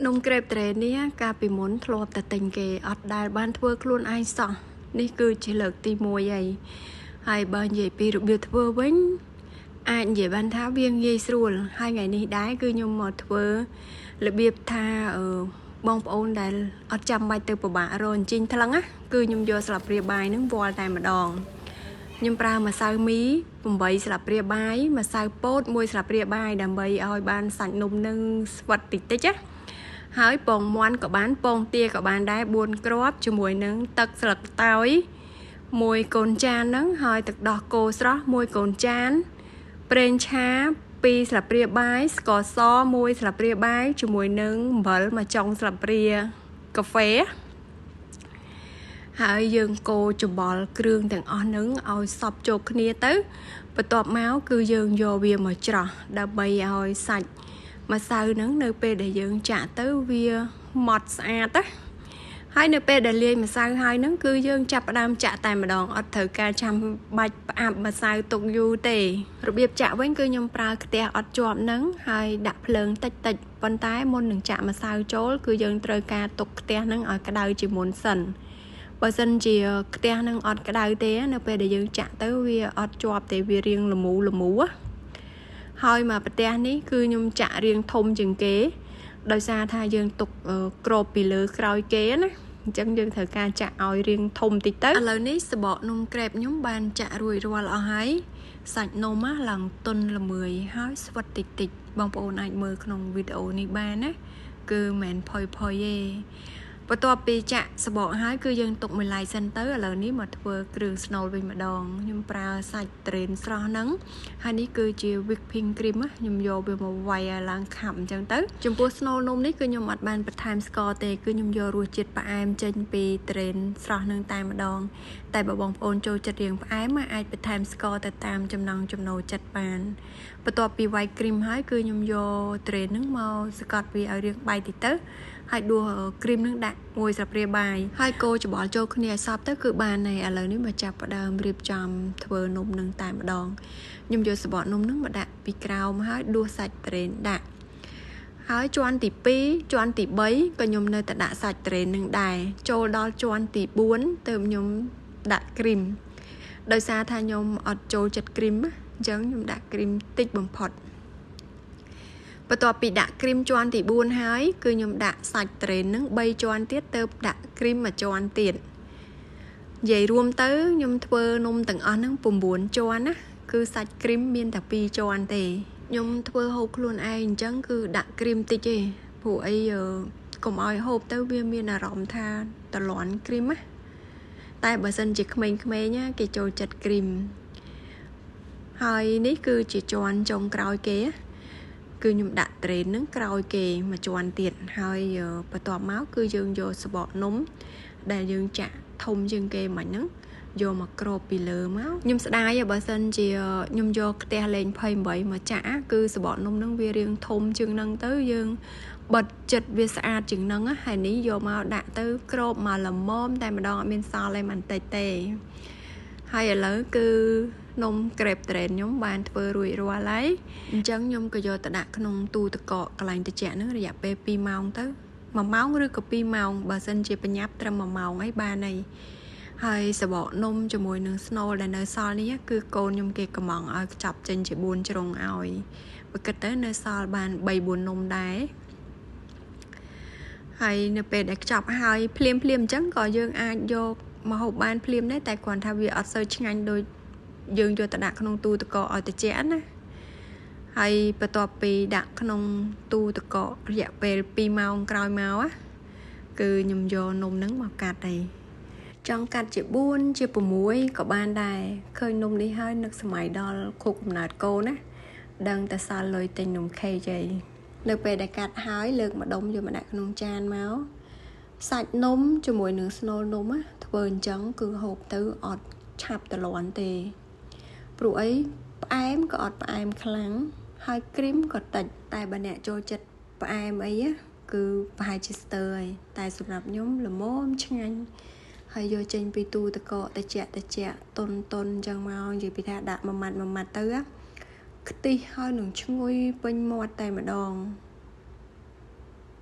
នំក្រេបត្រេននេះកាលពីមុនធ្លាប់តែទិញគេអត់ដែលបានធ្វើខ្លួនឯងសោះនេះគឺជាលើកទី1ហើយហើយបើនិយាយពីរបៀបធ្វើវិញអាចនិយាយបានថាវាងាយស្រួលហើយថ្ងៃនេះដែរគឺខ្ញុំមកធ្វើរបៀបថាបងប្អូនដែលអត់ចាំបាច់ទៅពិបាករកអញ្ជីងថ្លឹងណាគឺខ្ញុំយកស្លាបព្រាបាយនឹងវាល់តែម្ដងខ្ញុំប្រើម្សៅមី8ស្លាបព្រាបាយម្សៅពោត1ស្លាបព្រាបាយដើម្បីឲ្យបានសាច់នំនឹងស្វិតតិចតិចណាហើយពងមាន់ក៏បានពងទាក៏បានដែរ4គ្រាប់ជាមួយនឹងទឹកស្លឹកតើយ1កូនចានហ្នឹងហើយទឹកដោះគោស្រស់1កូនចានប្រេងឆា2ស្លាបព្រាបាយស្ករស1ស្លាបព្រាបាយជាមួយនឹងអំបិល1ចុងស្លាបព្រាកាហ្វេហើយយើងកូរច្របល់គ្រឿងទាំងអស់ហ្នឹងឲ្យសព្វចូលគ្នាទៅបន្ទាប់មកគឺយើងយកវាមកច្រោះដើម្បីឲ្យសាច់ម្សៅហ្នឹងនៅពេលដែលយើងចាក់ទៅវាម៉ត់ស្អាតណាហើយនៅពេលដែលលាយម្សៅហើយហ្នឹងគឺយើងចាប់ផ្ដើមចាក់តែម្ដងអត់ត្រូវការចាំបាច់ផ្អាប់ម្សៅទុកយូរទេរបៀបចាក់វិញគឺខ្ញុំប្រើខ្ទះអត់ជាប់ហ្នឹងហើយដាក់ភ្លើងតិចតិចប៉ុន្តែមុននឹងចាក់ម្សៅចូលគឺយើងត្រូវការទុកខ្ទះហ្នឹងឲ្យក្តៅជាមុនសិនបើសិនជាខ្ទះហ្នឹងអត់ក្តៅទេនៅពេលដែលយើងចាក់ទៅវាអត់ជាប់ទេវារាងល្មូល្មូហើយមកប្រទេសនេះគឺខ្ញុំចាក់រាងធំជាងគេដោយសារថាយើងទុកក្របពីលើក្រោយគេណាអញ្ចឹងយើងត្រូវការចាក់ឲ្យរាងធំតិចទៅឥឡូវនេះសបកនំក្រេបខ្ញុំបានចាក់រួចរាល់អស់ហើយសាច់នំឡើងទន់ល្មើយហើយស្វិតតិចតិចបងប្អូនអាចមើលក្នុងវីដេអូនេះបានណាគឺមិនផុយផុយទេបន្ទាប់ពីចាក់សបកហើយគឺយើងទុកមួយឡែកសិនទៅឥឡូវនេះមកធ្វើគ្រឿងស្នូលវិញម្ដងខ្ញុំប្រើសាច់ត្រេនស្រស់ហ្នឹងហើយនេះគឺជា whipping cream ខ្ញុំយកវាមកវាយឲ្យឡើងខាប់អញ្ចឹងទៅចំពោះស្នូលនំនេះគឺខ្ញុំអត់បានបន្ថែមស្ករទេគឺខ្ញុំយករសជាតិផ្អែមចេញពីត្រេនស្រស់ហ្នឹងតែម្ដងតែបើបងប្អូនចូលចិត្តរាងផ្អែមអាចបន្ថែមស្ករទៅតាមចំណង់ចំណូលចិត្តបានបន្ទាប់ពីវាយ cream ហើយគឺខ្ញុំយកត្រេនហ្នឹងមកស្កត់វាឲ្យរាងបែកតិចទៅហើយដួសគ្រីមនឹងដាក់មួយស្លាបព្រាបាយហើយកូរច្របល់ចូលគ្នាឲ្យសព្វទៅគឺបានហើយឥឡូវនេះមកចាប់ផ្ដើមរៀបចំធ្វើនំនឹងតែម្ដងខ្ញុំយកសបកនំនឹងមកដាក់ពីក្រោមហើយដួសសាច់ត្រេនដាក់ហើយជាន់ទី2ជាន់ទី3ក៏ខ្ញុំនៅតែដាក់សាច់ត្រេននឹងដែរចូលដល់ជាន់ទី4ទើបខ្ញុំដាក់គ្រីមដោយសារថាខ្ញុំអត់ចូលចិត្តគ្រីមអញ្ចឹងខ្ញុំដាក់គ្រីមតិចបំផុតបន្ទាប់ពីដាក់គ្រីមជាន់ទី4ហើយគឺខ្ញុំដាក់សាច់ត្រេននឹង3ជាន់ទៀតទៅដាក់គ្រីម1ជាន់ទៀតនិយាយរួមទៅខ្ញុំធ្វើនំទាំងអស់ហ្នឹង9ជាន់ណាគឺសាច់គ្រីមមានតែ2ជាន់ទេខ្ញុំធ្វើហូបខ្លួនឯងអញ្ចឹងគឺដាក់គ្រីមតិចទេព្រោះអីកុំឲ្យហូបទៅវាមានអារម្មណ៍ថាតលន់គ្រីមណាតែបើសិនជាក្មេងៗណាគេចូលចិត្តគ្រីមហើយនេះគឺជាជាន់ចុងក្រោយគេគឺខ្ញុំដាក់ត្រេននឹងក្រោយគេមួយជាន់ទៀតហើយបន្ទាប់មកគឺយើងយកសបកនំដែលយើងចាក់ធំជាងគេមិញហ្នឹងយកមកគ្របពីលើមកខ្ញុំស្ដាយបើសិនជាខ្ញុំយកខ្ទះលេង28មកចាក់គឺសបកនំហ្នឹងវារាងធំជាងហ្នឹងទៅយើងបិទចិត្តវាស្អាតជាងហ្នឹងហើយនេះយកមកដាក់ទៅគ្របមកល្មមតែម្ដងអត់មានសល់អីបន្តិចទេហើយឥឡូវគឺនំក្រេបត្រេនខ្ញុំបានធ្វើរួចរាល់ហើយអញ្ចឹងខ្ញុំក៏យកទៅដាក់ក្នុងទូទឹកកកកន្លែងត្រជាក់ហ្នឹងរយៈពេល2ម៉ោងទៅ1ម៉ោងឬក៏2ម៉ោងបើសិនជាប្រញាប់ត្រឹម1ម៉ោងអីបានហើយហើយសបកនំជាមួយនឹងស្នូលដែលនៅសល់នេះគឺកូនខ្ញុំគេកំងឲ្យខ្ចប់ចេញជា4ជ្រុងឲ្យបើគិតទៅនៅសល់បាន3 4នំដែរហើយនៅពេលដែលខ្ចប់ហើយភ្លាមភ្លាមអញ្ចឹងក៏យើងអាចយកមកហូបបានភ្លាមដែរតែគ្រាន់ថាវាអត់សូវឆ្ងាញ់ដូចយើងយកទៅដាក់ក្នុងទូទឹកកកឲ្យត្រជាក់ណាហើយបន្ទាប់ពីដាក់ក្នុងទូទឹកកករយៈពេល2ម៉ោងក្រោយមកគឺខ្ញុំយកនំហ្នឹងមកកាត់ហើយចង់កាត់ជា4ជា6ក៏បានដែរឃើញនំនេះហើយនឹកសម័យដល់ខួបកំណើតកូនណាដឹងតែសល់លុយទិញនំខេកអីនៅពេលដែលកាត់ហើយលើកម្ដុំយកមកដាក់ក្នុងចានមកសាច់នំជាមួយនឹងស្នូលនំធ្វើអញ្ចឹងគឺហូបទៅអត់ឆាប់តលន់ទេព្រោះអីផ្អែមក៏អត់ផ្អែមខ្លាំងហើយគ្រីមក៏តិចតែបើអ្នកចូលចិត្តផ្អែមអីគឺប្រហែលជាស្ទើរហើយតែសម្រាប់ខ្ញុំល្មមឆ្ងាញ់ហើយយកចេញពីទូទឹកកកតិចតិចតុនតុនអញ្ចឹងមកនិយាយពីថាដាក់មួយម៉ាត់មួយម៉ាត់ទៅខ្ទិះហើយនឹងឈ្ងុយពេញមាត់តែម្ដង